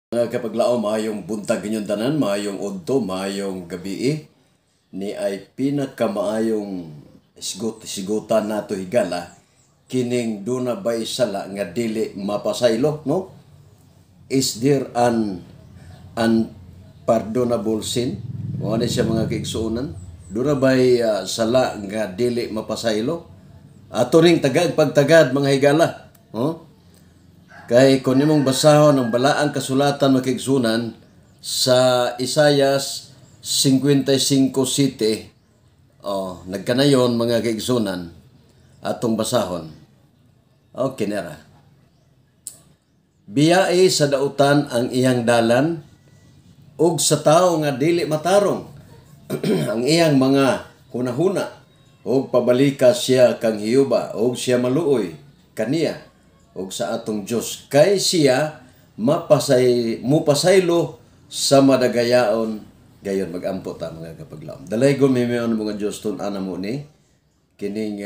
Mga kapaglaom, maayong buntag inyong tanan, maayong udto, maayong gabii, ni ay pinakamaayong isgot isgutan nato, higala, kining duna bay sala nga dili mapasaylo, no? Is there an unpardonable sin? Mao ni siya, mga kaigsuonan. Duna bay sala nga dili mapasaylo? Ato ning tagad pagtagad, mga higala, no? Kay kung nimong basahon ang balaang kasulatan, mga kaigsuonan, sa Isayas 55:7, oh, nagkanayon, mga kaigsuonan, atong basahon. Okay nera. Biyai sa dautan ang iyang dalan ug sa tawo nga dili matarong ang iyang mga hunahuna, ug pabalika siya kang Jehova ug siya maluoy kaniya ug sa atong Dios, kay siya mapasay mupasaylo sa madagayaon gayon. Magampo ta, mga kapaglaom. Dalaygon mimion mga Dios, tun-an mo ni kining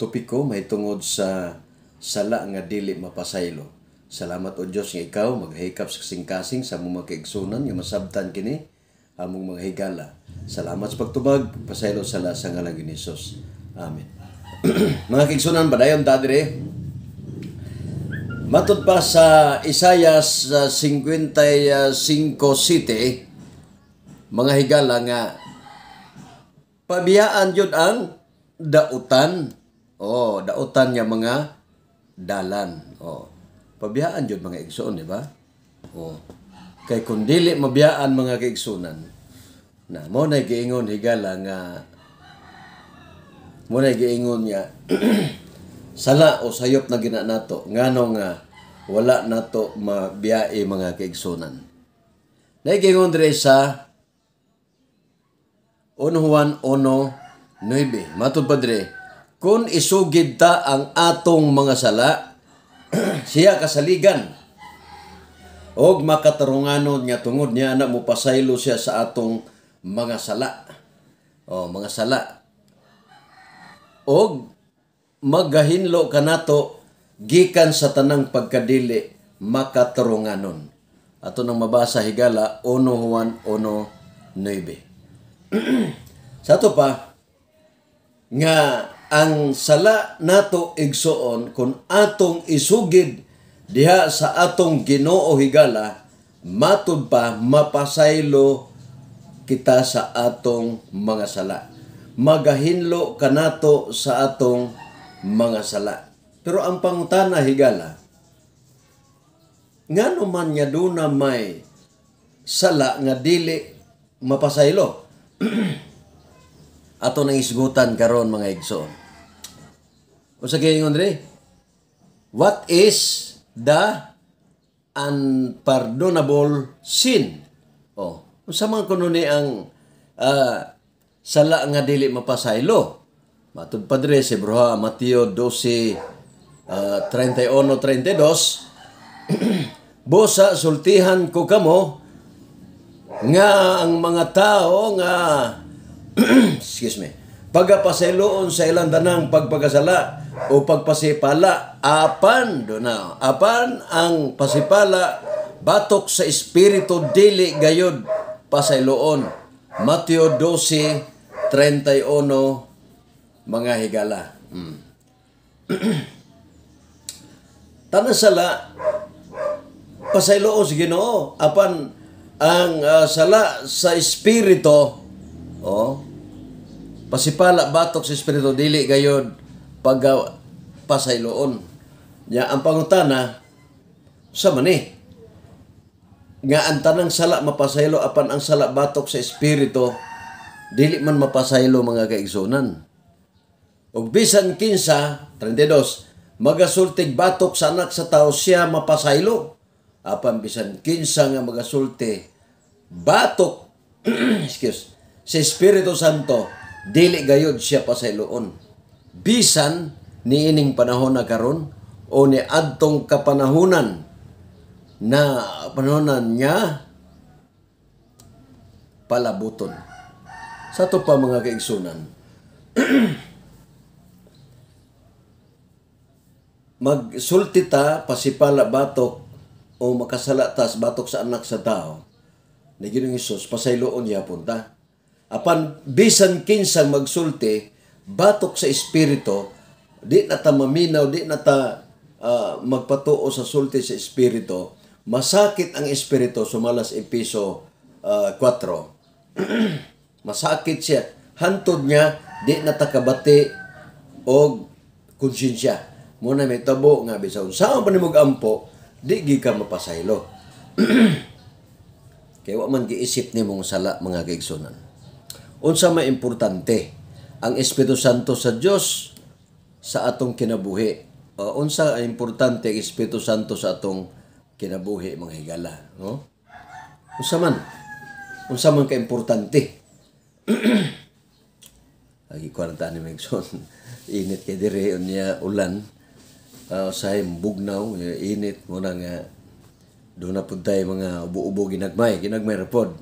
topiko mahitungod sa sala nga dili mapasaylo. Salamat, o Dios, nga ikaw maghikap sa kasing-kasing sa among mga kaigsunan nga masabtan kini among mga higala. Salamat sa pagtubag, pasaylo sala sa ngalan ni Jesus. Amen. Mga kaigsunan, padayon ta dire. Matud pa sa Isayas 55:7, mga higala, nga pabiyaan jud ang dautan. Oh, dautan nga mga dalan. Oh. Pabiyaan jud, mga igsoon, di ba? Oh. Kay kung dili mabiyaan, mga kaigsunan, na mo na giingon, higala, nga mo na giingon nga sala o sayop na gina nato, ngano nga wala nato mabiyai, mga kaigsunan. Naigingon dire sa 1 Juan 1:9. Matud pa dire, kung isugid ta ang atong mga sala, siya kasaligan og makatarunganon nga tungod niya na mopasaylo siya sa atong mga sala. O, mga sala. Og magahinlo kanato gikan sa tanang pagkadili makatarunganon. Ato nang mabasa, higala, 1 Juan 1:9. Sa ato pa nga ang sala nato, igsuon, kung atong isugid diha sa atong Ginoo, higala, matud pa mapasaylo kita sa atong mga sala. Magahinlo kanato sa atong mga sala. Pero ang pangutana, higala, ngano man nga duna may sala nga dili mapasaylo? Ato nang isgutan karon, mga igsoon. Unsa kay ingon diri? What is the unpardonable sin? Oh, unsa man kuno ni ang sala nga dili mapasaylo? Matud pa diri si Bruha Mateo 12 31 32, "Busa sultihan ko kamo nga ang mga tao nga," excuse me, "pagapasayloon sa ilang tanang pagpakasala o pagpasipala, apan do na apan ang pasipala batok sa espiritu dili gayod pasayloon." Mateo 12:31, mga higala. Tanan sala pasayloon sa Ginoo, apan ang sala sa espiritu, oh, pasipala batok sa espiritu, dili gayod pag pasayloon. Nya ang pangutana sa mani nga ang tanang sala mapasaylo, apan ang sala batok sa espiritu dili man mapasaylo, mga kaigsunan? Ug bisan kinsa, 32, magasultig batok sa Anak sa Tao, siya mapasaylo, apan bisan kinsa nga magasulti batok, excuse, sa Espiritu Santo, dili gayod siya pasayloon bisan niining panahon na karon o ni adtong kapanahunan na panahonan niya palabuton. Sa ato pa, mga kaigsunan, magsulti ta pasipala batok o makasala tas batok sa Anak sa Tao ni Ginoong Hesus, pasayloon yapon ta. Apan bisan kinsang magsulti batok sa Espiritu, di na ta maminaw, di na ta magpatuo sa sulti sa Espiritu. Masakit ang Espiritu, sumalas Epeso 4. Masakit siya. Hantod niya, di na ta kabati og konsyensya. Muna may tabo nga bisan unsaon pa nimo ampo, di gyud ka mapasaylo. Kaya wa man giisip nimong sala, mga kaigsunan. Unsa may importante ang Espiritu Santo sa Dios sa atong kinabuhi? Unsa ang importante ang Espiritu Santo sa atong kinabuhi, mga higala, no? Unsa man? Unsa man ka importante? Agi kwarta ni Megson. Init kay dire, unya ulan. Usahay bugnaw, init mo na nga doon na pud tay mga ubo-ubo ginagmay, ginagmay ra pod.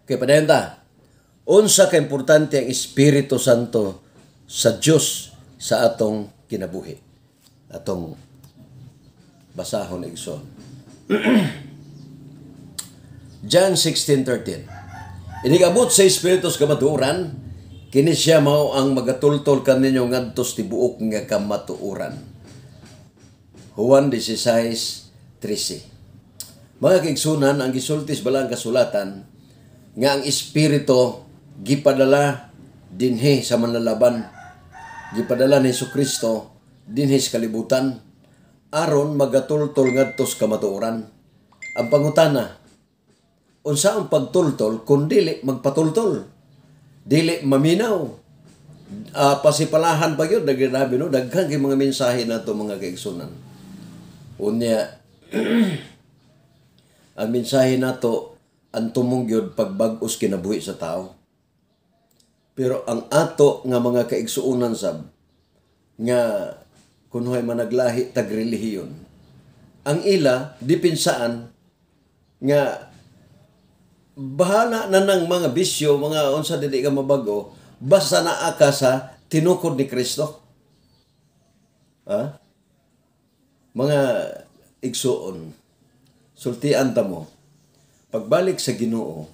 Kay padayon ta. Unsa ka importante ang Espiritu Santo sa Dios sa atong kinabuhi? Atong basahon, igsoon. John 16:13. Inigabot sa Espiritu sa kamatuoran, kini siya mao ang magatultol kaninyo ngadto sa tibuok nga kamatuoran. Juan 16:13. Mga kaigsunan, ang gisulti sa Balaang Kasulatan nga ang Espiritu gipadala dinhi sa manlalaban. Gipadala ni Hesukristo dinhi sa kalibutan aron magatultol ngadto sa kamatuoran. Ang pangutana, unsa ang pagtultol kung dili magpatultol? Dili maminaw. Pasipalahan pa gyud, grabe no, daghan kay mga mensahe nato, mga kaigsunan. Unya ang mensahe nato ang tumong gyud pagbag-os kinabuhi sa tao. Pero ang ato nga mga kaigsuonan sab nga kunuhay managlahi tag relihiyon, ang ila dipinsaan nga bahala na ng mga bisyo, mga unsa, dili ka mabago, basta naa ka sa tinukod ni Kristo. Ha? Mga igsuon, sultian ta mo, pagbalik sa Ginoo,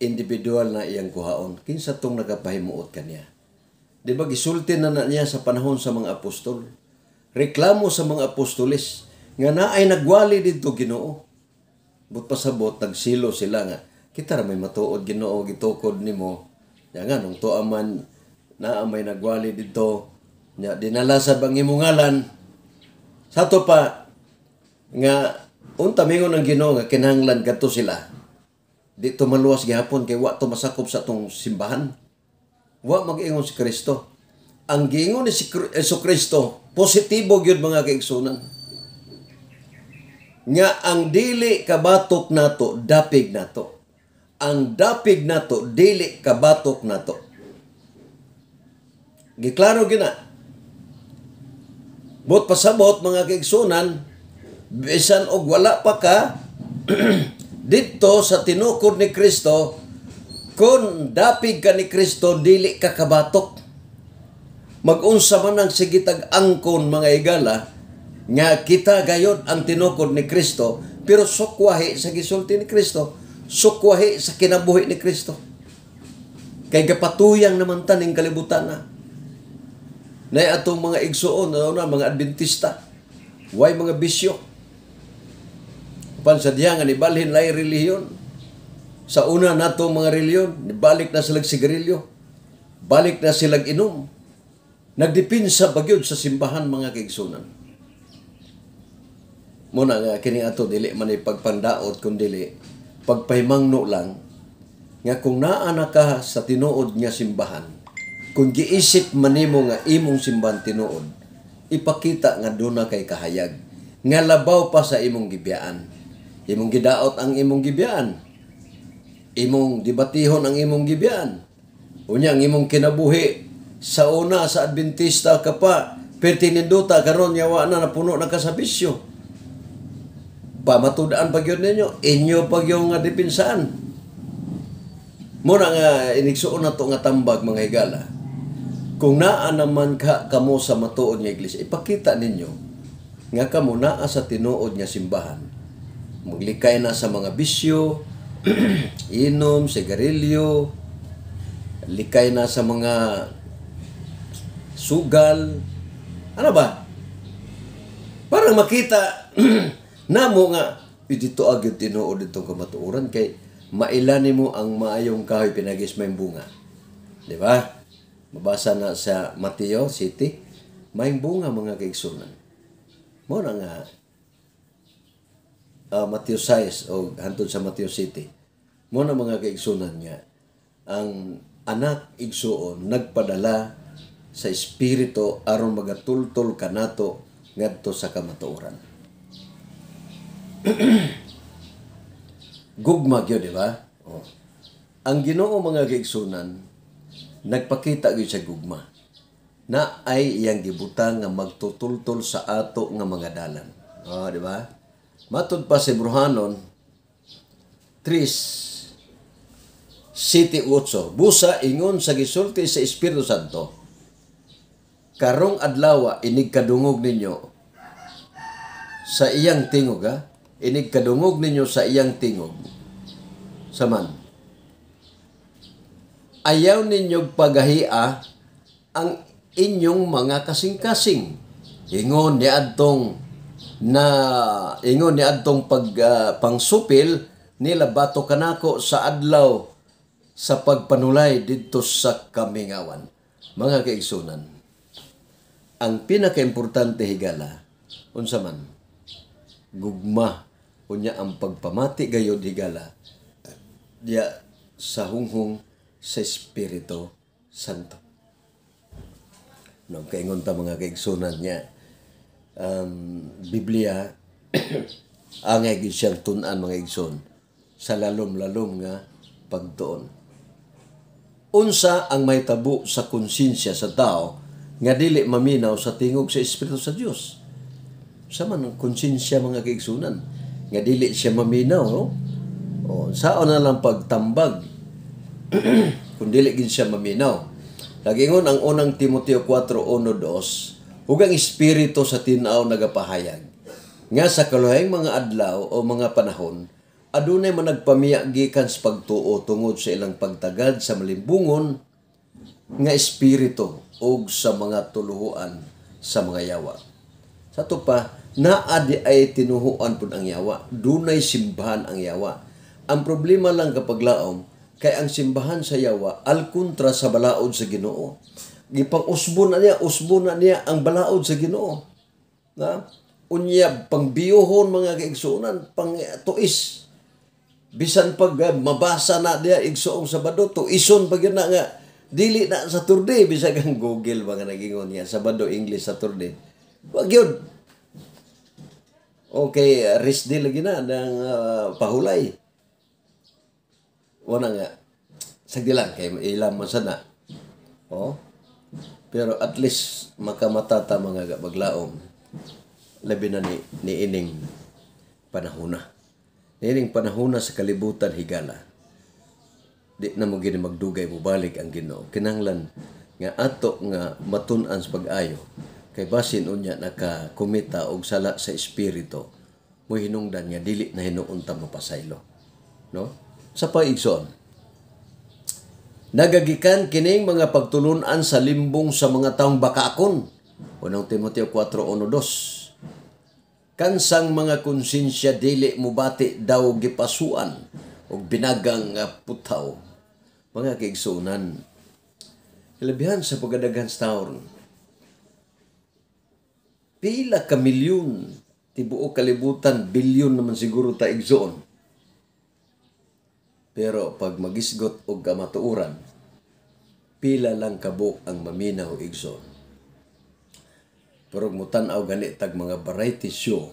individual na iyang kuhaon. Kinsa tong nagapahimuot kaniya? Di ba gisulti na na niya sa panahon sa mga apostol? Reklamo sa mga apostoles nga naay nagwali didto, Ginoo. But pasabot, nagsilo sila nga, kita ra may matuod, Ginoo, gitukod nimo. Ya nga, nung tuwa man, naa may nagwali didto, nya dinala sa bang imong ngalan. Sa to pa, nga, unta mingon ang Ginoo nga kinahanglan kadto sila. Di to maluwas gihapon kay wa to masakop sa atong simbahan. Wa mag-ingon si Kristo. Ang giingon ni si Kristo, positibo gyud, mga kaigsunan. Nga ang dili kabatok nato, dapig nato. Ang dapig nato, dili kabatok nato. Giklaro gina. But pasabot, mga kaigsunan, bisan og wala pa ka didto sa tinukod ni Kristo, kung dapig ka ni Kristo, dili ka kabatok. Mag-unsa man ang sige tag angkon, mga igala, nga kita gayod ang tinukod ni Kristo, pero sukwahi sa gisulti ni Kristo, sukwahi sa kinabuhi ni Kristo. Kay gapatuyang naman taning kalibutan na. Nay atong mga igsuon, ano na, mga Adventista, way mga bisyo. Pan sa diya nga nibalhin lay relihiyon. Sa una nato mga relihiyon, nibalik na silag sigarilyo. Balik na silag inom. Nagdipinsa bagyod sa simbahan, mga kaigsunan. Muna nga kini ato dili man pagpandaot kun dili pagpahimangno lang nga kung naa na ka sa tinuod nga simbahan, kung giisip man nimo nga imong simbahan tinuod, ipakita nga duna kay kahayag nga labaw pa sa imong gibiyaan. Imong gidaot ang imong gibiyaan, imong debatihon ang imong gibiyaan. Unya ang imong kinabuhi sa una sa Adventista ka pa, pero tininduta karon nga wa na, napuno na ka sa bisyo. Pamatud-an pa gyud ninyo, inyo pa gyud nga depinsaan. Muna nga inigsuon na to nga tambag, mga higala. Kung naa naman ka kamo sa matuod nga iglesia, ipakita ninyo nga kamo naa sa tinuod nga simbahan. Maglikay na sa mga bisyo, inom, sigarilyo, likay na sa mga sugal. Ano ba? Parang makita namo nga dito agad tinuod itong kamatuoran kay mailani mo ang maayong kahoy pinagis may bunga. Di ba? Mabasa na sa Mateo City, may bunga, mga kaigsunan. Mo na nga Mateo 6 o hantod sa Mateo City. Mo na, mga kaigsunan, nga ang anak, igsuon, nagpadala sa espiritu aron magatultol kanato ngadto sa kamatuoran. Gugma gyud, di ba? Oh. Ang Ginoo, mga kaigsunan, nagpakita gyud sa gugma na ay iyang gibutang nga magtutultol sa ato nga mga dalan. Oh, di ba? Matud pa sa Hebreohanon 3 City 8, busa ingon sa gisulti sa Espiritu Santo, "Karong adlaw, inig kadungog ninyo sa iyang tingog," ha, "inig kadungog ninyo sa iyang tingog," saman ayaw ninyong pagahia ang inyong mga kasing-kasing ingon ni adtong pag pangsupil nila bato kanako sa adlaw sa pagpanulay didto sa kamingawan. Mga kaigsunan, ang pinakaimportante, higala, unsa man? Gugma. Unya ang pagpamati gayod, higala, diya sa hunghong sa Espiritu Santo. No, kaingon ta, mga kaigsunan niya, Biblia angay gyud siyang tun-an, mga igsoon, sa lalom-lalom nga pagtuon. Unsa ang mahitabo sa konsensya sa tao nga dili maminaw sa tingog sa Espiritu sa Dios? Sa man ang konsensya, mga kaigsunan, nga dili siya maminaw, no? O, saan na lang pagtambag kung dili gid siya maminaw? Lagingon ang unang Timoteo 4:1-2, ug ang espiritu sa tin-aw nagapahayag nga sa kaluhayng mga adlaw o mga panahon adunay managpamiya gikan sa pagtuo tungod sa ilang pagtagad sa malimbungon nga espiritu ug sa mga tuluhuan sa mga yawa. Sa ato pa, naa di ay tinuhuan pud ang yawa, dunay simbahan ang yawa. Ang problema lang kapag laom, kay ang simbahan sa yawa al kontra sa balaod sa Ginoo. Gipang usbo na niya, usbo na niya ang balaod sa Ginoo. Na? Unya pangbiyuhon, mga kaigsuonan, pang tuis. Bisan pag mabasa na niya igsuong Sabado, tuison pag yun na nga dili na Saturday, bisag ang Google mga nagingon niya Sabado English Saturday. Wag yun. Okay, rest day lagi na ng pahulay. Wala nga. Sagdi lang kay ilam man sana. Oh. Pero at least makamata ta, mga baglaom. Labi na ni ining panahona. Niining panahona sa kalibutan, higala. Di na mo gini magdugay mobalik ang Ginoo. Kinahanglan nga ato nga matun-an sa pag-ayo kay basin unya nakakumita og sala sa espiritu mo hinungdan nga dili na hinuon ta mapasaylo, no? Sa paigsoon, nagagikan kining mga pagtulunan sa limbong sa mga taong bakakon. Unang Timoteo 4:1-2. Kansang mga konsensya dili mubati daw gipasuan og binagang putaw. Mga kaigsuonan, hilabihan sa pagkadaghan sa taon, pila ka milyon, tibuok kalibutan, bilyon naman siguro ta, igsoon. Pero pag magisgot og kamatuoran, pila lang kabuk ang maminaw, igsoon. Pero mutan-aw gani tag mga variety show,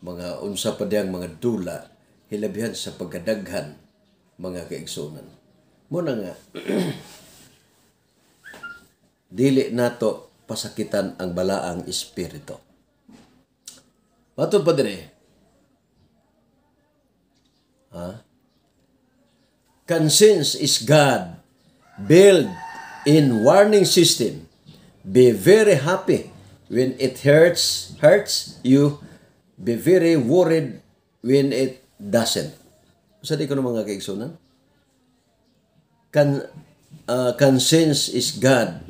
mga unsa pa diyang mga dula, hilabihan sa pagkadaghan, mga kaigsuonan. Muna nga, dili nato pasakitan ang balaang espiritu. Matod pa dire. Ha? Conscience is God build In warning system. Be very happy when it hurts you. Be very worried when it doesn't. Sa di ko ng mga kaigsunan? Conscience is God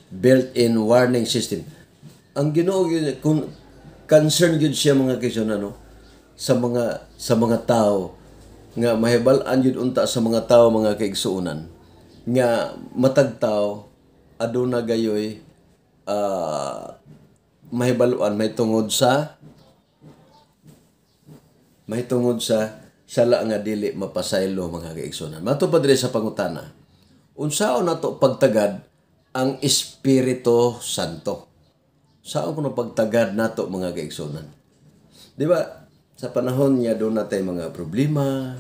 built-in warning system. Ang Ginoo kung concern gyud siya, mga kaigsunan, no, sa mga tao nga mahibal-an gyud unta sa mga tao, mga kaigsuonan, nga matag tao aduna gayoy mahibaluan may tungod sa sala nga dili mapasaylo, mga kaigsuonan. Mato pa diri sa pangutana. Unsaon nato pagtagad ang Espiritu Santo? Saan kuno pagtagad nato, mga kaigsuonan? Di ba? Sa panahon niya duna tay mga problema,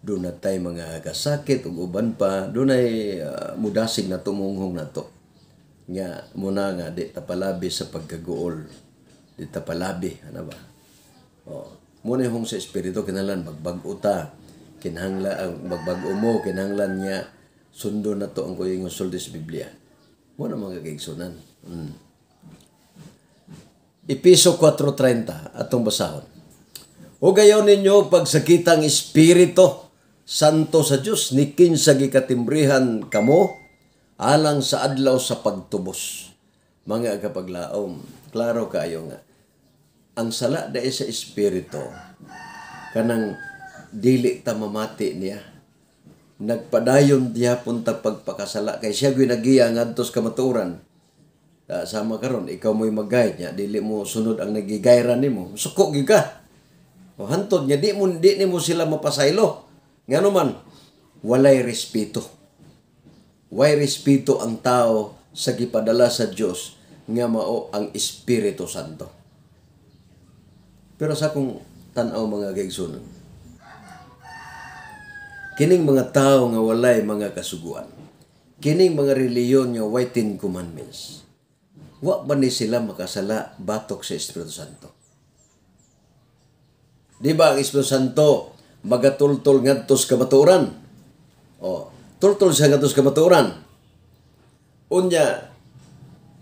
duna tay mga kasakit ug uban pa, dunay mudasig na tumunghong nato. Nga muna nga di ta palabi sa pagkaguol. Di ta palabi, ano ba? Oh, muna yung sa espiritu, kinahanglan magbag-o ta. Kinahanglan ang magbag-o mo, kinahanglan niya sundon na to ang kuyong sulti sa Biblia. Muna, mga kaigsunan. Epeso 4:30 atong basahon. O gayaw ninyo pagsakitang Espiritu Santo sa Dios ni kinsa gikatimbrihan kamo alang sa adlaw sa pagtubos. Mga kapaglaom, klaro kayo nga ang sala dai sa espiritu kanang dili ta mamati niya. Nagpadayon gihapon ta pagpakasala kay siya gyud nagiya ngadto sa kamatuoran. Sama karon, ikaw mo'y mag-guide niya, dili mo sunod ang nagigayran nimo, suko gyud ka. O hantod niya di nimo sila mapasaylo. Ngano man walay respeto. Way respeto ang tao sa gipadala sa Dios nga mao ang Espiritu Santo. Pero sa akong tan-aw, mga kaigsunan, kining mga tao nga walay mga kasuguan, kining mga reliyon nga way Ten Commandments, wa ba ni sila makasala batok sa Espiritu Santo? Di ba ang Espiritu Santo magatultol ngadto sa kamatuoran? O, tultol siya ngadto sa kamatuoran. Unya,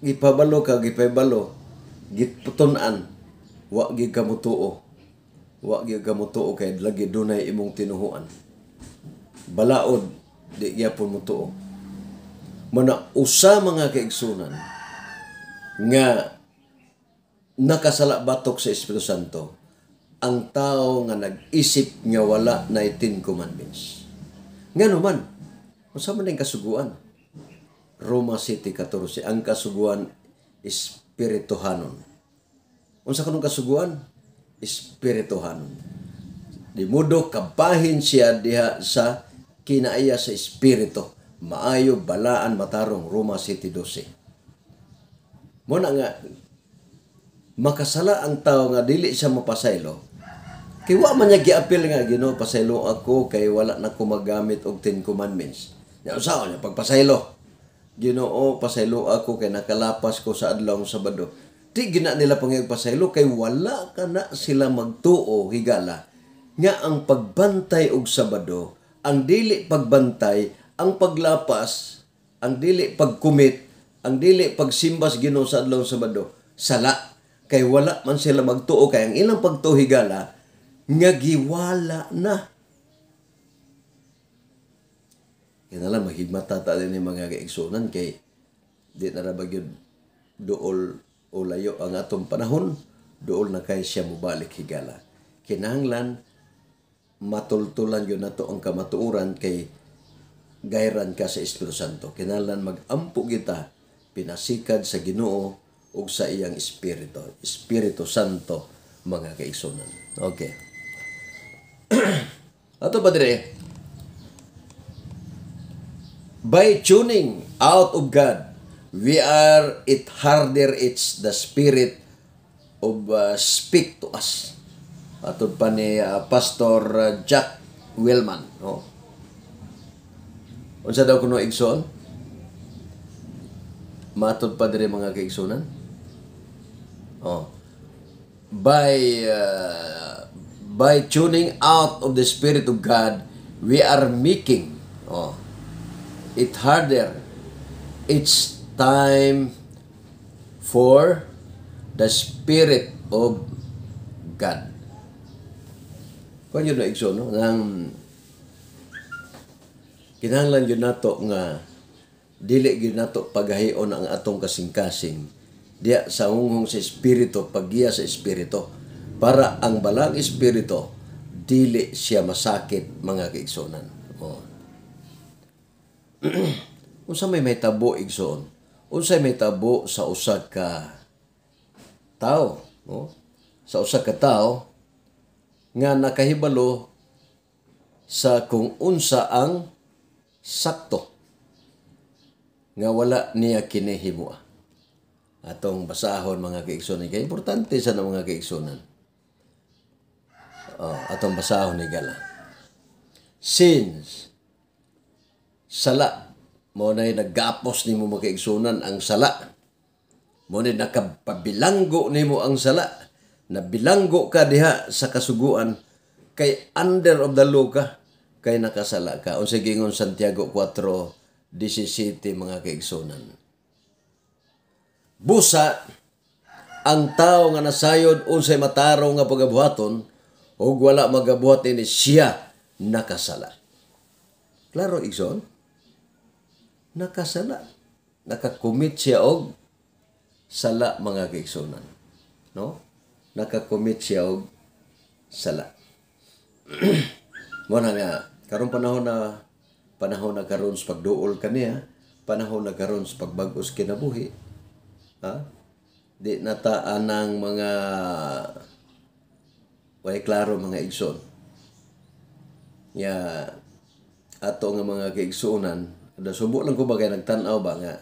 gipabalo ka, gipabalo, gitutun-an, wa gyud ka motuo. Wa gyud ka motuo kay lagi dunay imong tinuhuan. Balaod, di gyapon motuo. Mana usa, mga kaigsunan, nga nakasala batok sa Espiritu Santo ang tao nga nag-isip nga wala na Ten Commandments. Ngano man, unsa man ang kasuguan? Roma 7:14, ang kasuguan espirituhanon. Unsa kanong kasuguan? Espirituhanon. Di modo kabahin siya diha sa kinaaya sa espiritu. Maayo, balaan, matarong, Roma 7:12. Mo na nga makasala ang tao nga dili siya mapasaylo. Kay wa man niya giapil nga, "Ginoo, pasaylo ako kay wala na ko magamit og Ten Commandments." Nya unsaon niya pagpasaylo? "Ginoo, pasaylo ako kay nakalapas ko sa adlaw Sabado." Di gina nila pangayog pasaylo kay wala ka na sila magtuo higala nga ang pagbantay og Sabado, ang dili pagbantay, ang paglapas, ang dili pagkumit, ang dili pagsimba sa Ginoo sa adlaw Sabado, sala. Kay wala man sila magtuo, kay ang ilang pagtuo higala nga giwala na. Kinahanglan maghigmata ta din mga kaigsunan kay di na ra ba gyud duol o layo ang atong panahon, duol na kay siya mobalik higala. Kinahanglan matultulan yun nato ang kamatuoran kay gayran ka sa Espiritu Santo. Kinahanglan magampo kita pinasikad sa Ginoo ug sa iyang Espiritu. Espiritu Santo, mga kaigsunan. Okay. Ato pa dire. By tuning out of God, we are it harder it's the Spirit of speak to us. Atod pa ni Pastor Jack Willman. No? Unsa daw kuno, igsoon? Matod pa dire, mga kaigsunan. Oh. By tuning out of the Spirit of God, we are making, oh. it harder. It's time for the Spirit of God. Kung yun na, igsoon, no? Nang kinahanglan yun nato nga dili gyud nato pagahion ang atong kasing-kasing diya sa hunghong sa Espiritu, paggiya sa Espiritu, para ang Balaang Espiritu dili siya masakit, mga kaigsunan. Oh. Unsa may mahitabo, igsoon? Unsa may tabo sa usa ka tao, no? Sa usa ka tao nga nakahibalo sa kung unsa ang sakto nga wala niya kini himua? Atong basahon, mga kaigsunan, kay importante sa mga kaigsunan. Oh, atong basahon ni gala. Since sala mo na naggapos nimo, mga kaigsunan, ang sala. Mo na nakapabilanggo nimo ang sala. Nabilanggo ka diha sa kasuguan kay under of the law ka, kay nakasala ka. Unsa gingon Santiago 4:17, mga kaigsunan? Busa ang tao nga nasayod unsay matarong nga pagabuhaton ug wala magabuhat ini, siya nakasala. Klaro, igsoon? Nakasala. Nakakomit siya og sala, mga kaigsunan. No? Nakakomit siya og sala. Mo na nga karon panahon na karon sa pagduol kaniya, panahon na karon sa pagbag-os kinabuhi. Ha? Di na ta ng mga way klaro, mga igsoon. Ya ato nga mga kaigsuonan, da subo lang ko ba kay nagtan-aw ba nga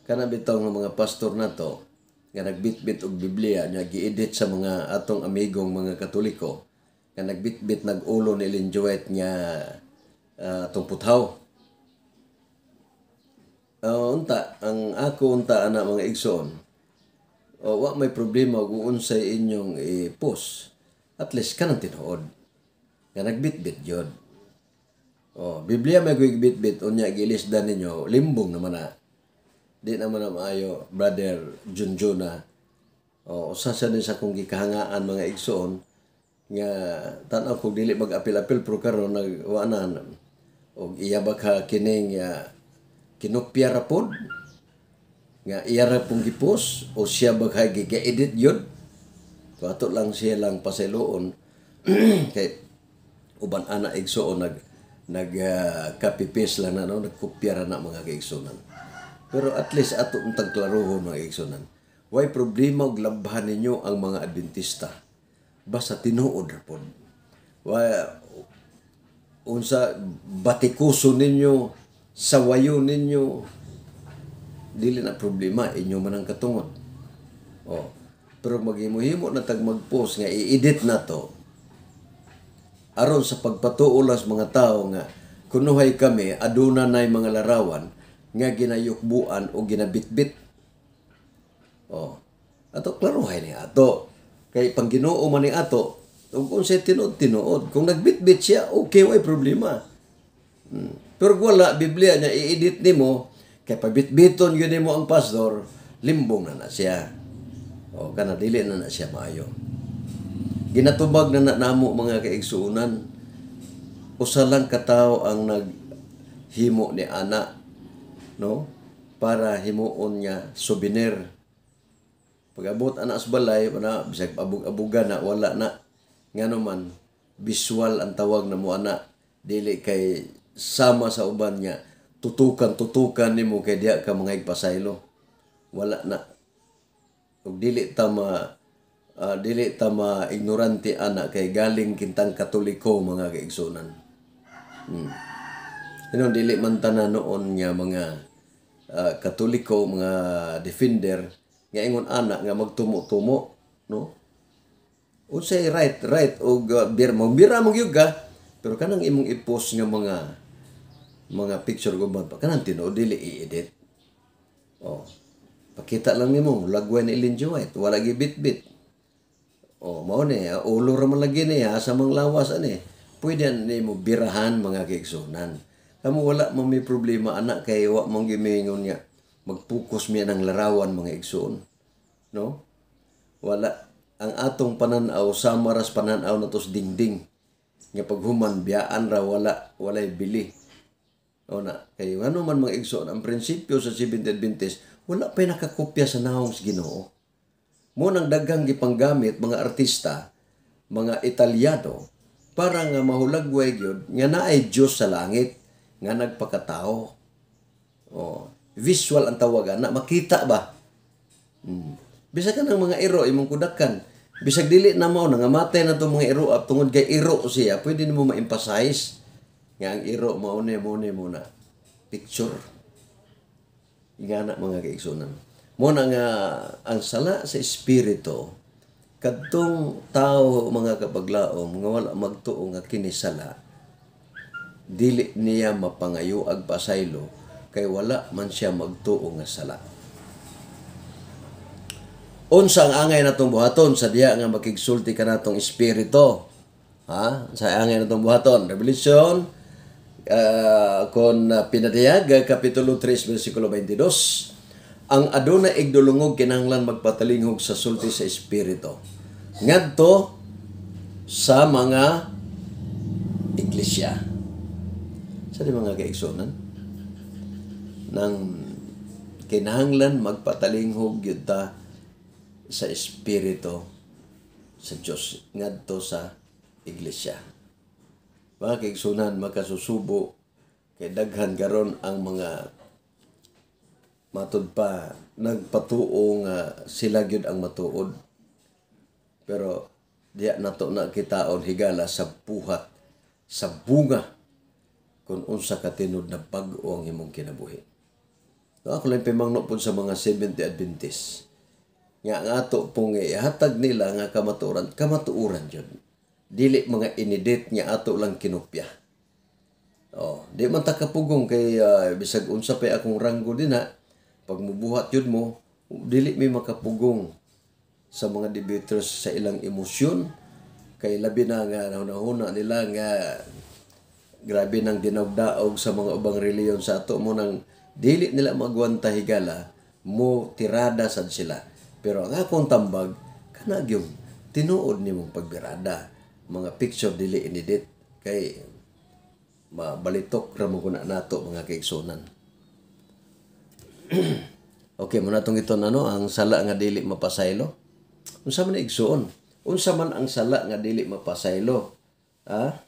kana bitaw nga mga pastor nato nga nagbitbit og Biblia nya gi-edit sa mga atong amigong mga Katoliko nga nagbitbit nag-ulo ni Ellen G. White nga atong puthaw. Unta ang ako unta ana, mga igsoon. Wa may problema kung unsay inyong i-post. At least kanang tinuod nga nagbitbit gyud. Oh, Biblia may bitbit unya gilisdan ninyo, limbong naman na. Di naman na maayo, Brother Junjun na. Oh, usa sa din sa akong gikahangaan, mga igsoon, nga tan-aw ko dili mag-apil-apil pero karon nag wa na og iya ba ka kining kinopya ra pod nga iya ra pong gipos o siya ba kay giga-edit yun. So ato lang siya lang pasayloon kay uban ana, igsoon, nag nag copy paste lang na, no, nagkopya ra na, mga kaigsunan. Pero at least ato untang klarohon, mga kaigsunan, way problema og labhan ninyo ang mga Adventista basta tinuod ra pod. Way unsa batikuso ninyo sa wayo ninyo, dili na problema, inyo man ang katungod. Oh, pero maghimo-himo na tag mag-post nga i-edit na to aron sa pagpatuo lang sa mga tao nga kunuhay kami aduna nay mga larawan nga ginayukbuan o ginabitbit. Oh. Ato klarohay ni ato. Kay pang Ginoo man ni ato, ug unsay tinuod, tinuod. Kung nagbitbit siya, okay, way problema. Pero kung wala, Biblia niya i-edit nimo, kay pabitbiton gyud nimo ang pastor, limbong na na siya. O kana dili na na siya maayo. Ginatubag na na namo, mga kaigsuonan. Usa lang ka tawo ang naghimo ni ana, no, para himuon nga souvenir. Pag-abot ana sa balay, na bisag abog-abugan na, wala na. Ngano man, visual ang tawag na mo ana, dili kay sama sa uban nga tutukan tutukan nimo kay diha ka mga igpasaylo. Wala na. Ug dili ta ma ignorante ana kay galing kintang Katoliko, mga kaigsunan. Dili man tanan noon nga mga Katoliko, mga defender nga ingon ana nga magtumo-tumo, no? Unsay right right og bir mo bira mo gyud ka, pero kanang imong i-post nga mga picture ko ba, kanang tinuod, dili i-edit. Oh. Pakita lang nimo lagway ni Ellen G. White, wala gibit-bit. Oh, mao ni, ulo ra man lagi ni sa mang lawas ani. Pwede nimo birahan, mga kaigsunan. Kamo wala man may problema ana kay wa man gimingon nga magpokus mi ng larawan, mga igsoon. No? Wala ang atong pananaw sama ras pananaw nato sa dingding nga paghuman biyaan ra, wala walay bili. O na kay ano man, mga igsoon, ang prinsipyo sa Seventh Adventist, wala pa'y nakakopya sa nawong sa Ginoo. Mo nang daghang gipanggamit mga artista, mga Italyano, para nga mahulagway gyud nga naay Dios sa langit nga nagpakatao. Oh, visual ang tawagan na makita ba? Bisag ka ng mga iro imong kudakan. Bisag dili na mao, nangamatay na tong mga iro up tungod kay iro siya, pwede nimo ma-emphasize nga ang iro mao ni mo ni mo na picture. Ingana, mga kaigsunan. Mo na nga ang sala sa espiritu, kadtong tao, mga kapaglaom, nga wala magtuo nga kini sala, dili niya mapangayo ag pasaylo kay wala man siya magtuo nga sala. Unsa ang angay natong buhaton sa diha nga makigsulti kanatong espiritu? Ha? Sa angay natong buhaton? Revelation kon pinadayag kapitulo 3 versikulo 22: Ang aduna igdulungog kinahanglan magpatalinghog sa sulti sa espiritu ngadto sa mga iglesia. Sa di, mga kaigsunan, nang kinahanglan magpatalinghog gyud ta sa espiritu sa Dios ngadto sa iglesia. Mga kaigsunan, makasusubo kay daghan karon ang mga matud pa nagpatuo nga sila gyud ang matuod. Pero diya nato na kitaon higala sa buhat, sa bunga, kung unsa ka tinud na bag-o ang imong kinabuhi. No, ako lang pimangno pod sa mga Seventh Adventist nga ang ato pong ihatag nila nga kamatuoran, kamatuoran jud. Dili mga inedit nga ato lang kinopya. Oh, di man ta kapugong kay bisag unsa pa akong ranggo dinha, pag mubuhat yun mo, dili mi makapugong sa mga debaters sa ilang emosyon kay labi na nga nahuna nila nga grabe nang dinawdaog sa mga ubang reliyon sa ato, mo nang dili nila magwanta higala mo tirada sad sila. Pero ang akong tambag kana gyud tinuod nimong pagbirada, mga picture dili inedit kay mabalitok ra mo kuna nato, mga kaigsunan. Okay, muna tong ito ano, ang sala nga dili mapasaylo. Unsa man, igsuon? Unsa man ang sala nga dili mapasaylo? Ha?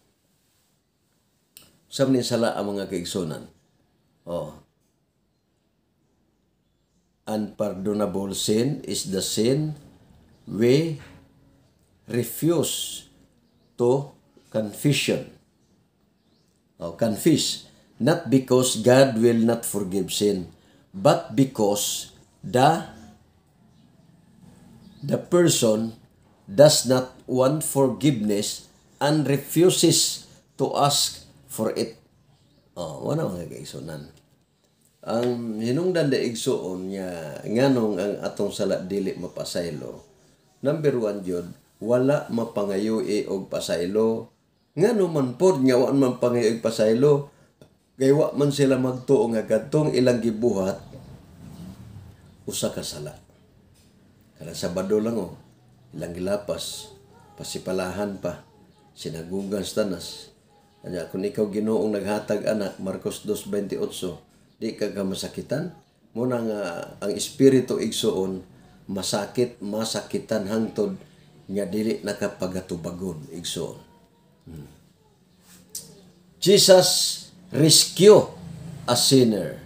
Unsa man sala ang mga kaigsunan? Oh. Unpardonable sin is the sin we refuse to confession. Oh, confess. Not because God will not forgive sin, but because the person does not want forgiveness and refuses to ask for it. Oh, wala, mga kaigsunan. Ang hinungdan da, igsuon, nga nganong ang atong sala dili mapasaylo. Number one jud, wala mapangayoi og pasaylo. Ngano man pod nga wa man pangayo og pasaylo? Kay wa man sila magtuo nga kadtong ilang gibuhat usa ka sala. Kada Sabado lang oh, ilang gilapas, pasipalahan pa, sinagugan sa tanas. Anya kung ikaw Ginoong naghatag ana, Marcos 2:28, di ka ka masakitan. Muna nga ang espiritu, igsuon, masakit, masakitan hangtod nga dili nakapagatubagon, igsuon. Jesus rescue a sinner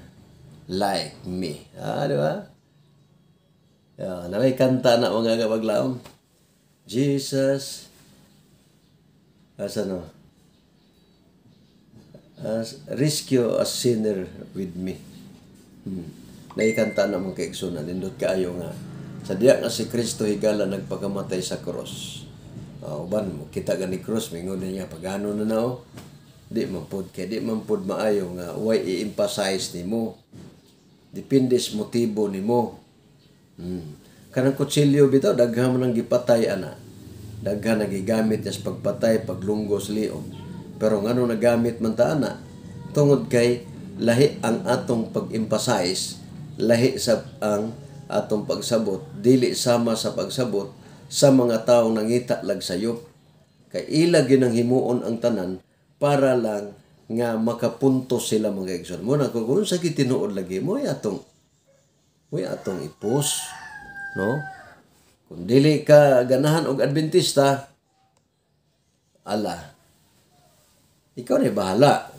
like me. Ah, di ba? Yeah, na may kanta na, mga kapaglaom. Jesus, asa no? Rescue a sinner with me. Naikanta na, mga kaigsunan, nindot kaayo nga sa diya nga si Kristo higala nagpakamatay sa cross. Uban mo kita gani cross, mingon niya pagano na nao. Di man pod kay di man pod maayo nga way i-emphasize nimo. Depende sa motibo nimo. Kanang kutsilyo bitaw, daghan man ang gipatay ana. Daghan ang gigamit niya sa pagpatay, paglunggo sa liog. Pero ngano nagamit man ta ana? Tungod kay lahi ang atong pag-emphasize, lahi sa ang atong pagsabot, dili sama sa pagsabot sa mga taong nangita lag sayop. Kay ila ginang himuon ang tanan para lang nga makapunto sila, mga igsoon. Mo na kung sa tinuod lagi mo atong ipos, no? Kung dili ka ganahan og Adventista, ala, ikaw ni bahala.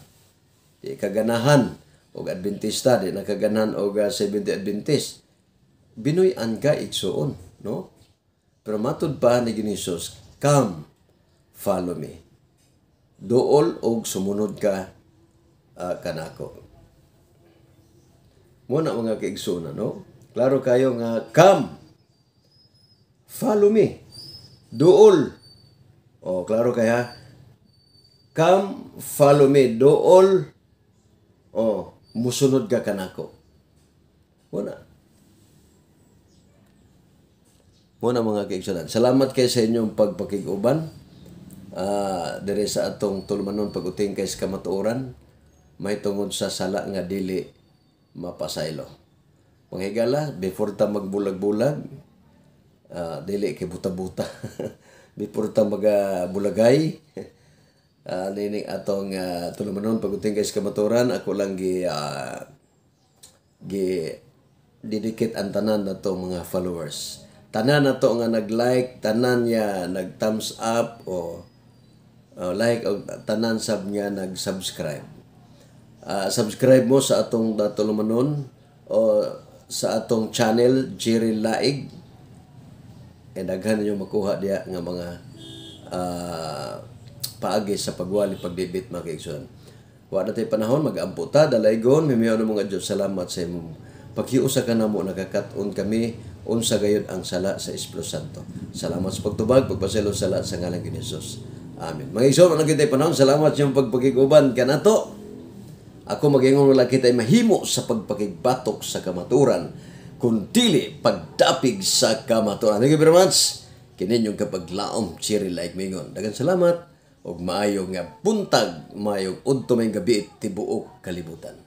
Di ka ganahan og Adventista, di na ka ganahan og Seventh-day Adventist. Binuy-an ka, igsuon, no? Pero matud pa ni Jesus, "Come, follow me." Duol og sumunod ka kanako. Mo na, mga kaigsuonan, no? Klaro kayo nga "Come, follow me." Duol. Oh, klaro kaya. "Come, follow me." Duol. Oh, musunod ka kanako. Mo na. Mo na, mga kaigsuonan. Salamat kay sa inyong pagpakig-uban dire sa atong tulumanon pag-utingkay sa kamatuoran mahitungod sa sala nga dili mapasaylo. Mga higala, before ta magbulag-bulag, dili kay buta-buta. Before ta magabulagay, nining atong tulumanon pag-utingkay sa kamatuoran, ako lang gi dedicate ang tanan nato mga followers. Tanan nato nga nag-like, tanan niya nag-thumbs up o like o tanan sab nga nag-subscribe. Subscribe mo sa atong tulumanon o sa atong channel, Jerry Laig. And daghan ninyo makuha diya nga mga paagi sa pagwali, pagdebit, mga kaigsoon. Wa na tay panahon, mag-ampo ta. Dalaygon, mimiyaw ng mga Diyos, salamat sa imong paghiusa kanamo, nakakat-on kami unsa gayud ang sala sa Espiritu Santo. Salamat sa pagtubag, pagpasaylo sala sa ngalan ni Jesus. Amen. Mga igsoon, wa kitay panahon, salamat sa inyong pagpakig-uban kanato. Ako mag-ingon, wala kita'y mahimo sa pagpakigbatok sa kamaturan, kung dili pagdapig sa kamaturan. Thank you very much. Kini inyong kapaglaom, Cherry Like Mingon. Daghang salamat ug maayong nga buntag, maayong udto, maayong gabi, tibuok kalibutan.